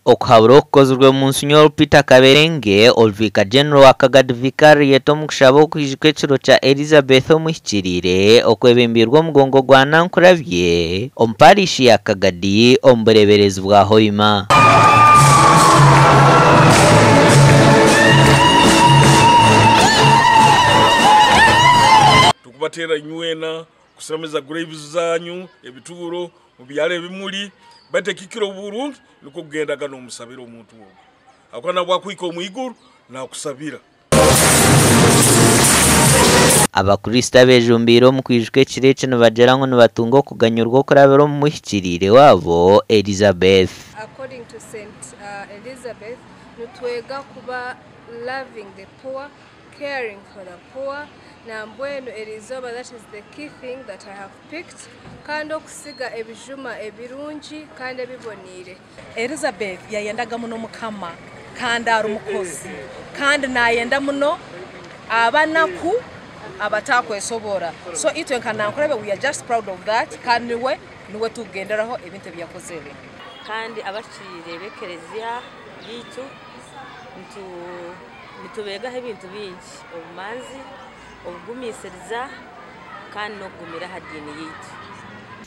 Okuhabura okukozirwe Monsignor Peter Kaberenge, Oruviika General wa Kagadi Vicariate omu kushaba okwijuka ekiro kya Elizabeth Omuhikiriire okwebembeirwe omugongo gwa Nankurabye omu parishi ya Kagadi omu bureeberezi bwa Hoima. Tukubateera inywena kusemeza graves zanyu, ebituuro, mubyaro ebimuri, baitu ekikira oburungi nikwo kugendaga nomusabira omuntu ogwo, ahakuba nabwo akuhika omu iguru nakusabira. Abakristo abejumbiire omu kwijuka ekiro eki nibagira ngu nibatunga okuganyurwa okurabira omu muhikiriire waabo Elizabeth. According to St. Elizabeth, nitwega kuba loving the poor, caring for the poor, nambwenu eriizooba that is the key thing that I have picked, kandi okusiga ebijuma ebirungi kandi ebiboniire. Elizabeth yayendaga muno Mukama kandi ari mukozi kandi nayenda muno abanaku abatakwesobora, so itwe nka Nankurabye we are just proud of that, kandi niwe tukugenderaho ebintu ebi yakozere. Kandi abakiriire b'ekereziya yaitu nitubeegaho ebintu bingi, obumanzi, obugumisiriza kandi n'okugumira aha diini yaitu.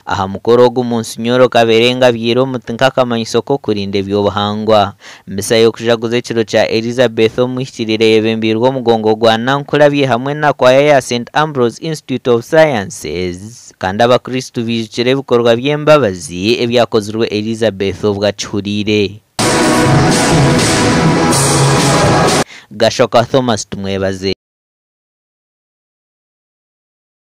Aha mukoro ogu Monsignor Kaberenge abyaire omuti nk'akamanyiso k'okurinda eby'obuhangwa. Misa y'okujaguza ekiro kya Elizabeth Omuhikiriire eyebembeirwe omugongo gwa Nankurabye hamwe na kwaya ya St Ambrose Institute of Sciences, kandi abakristo biijukire ebikorwa by'embabazi ebyakozirwe Elizabeth obwo akihuriire. Gashoka Thomas Tumwebaze.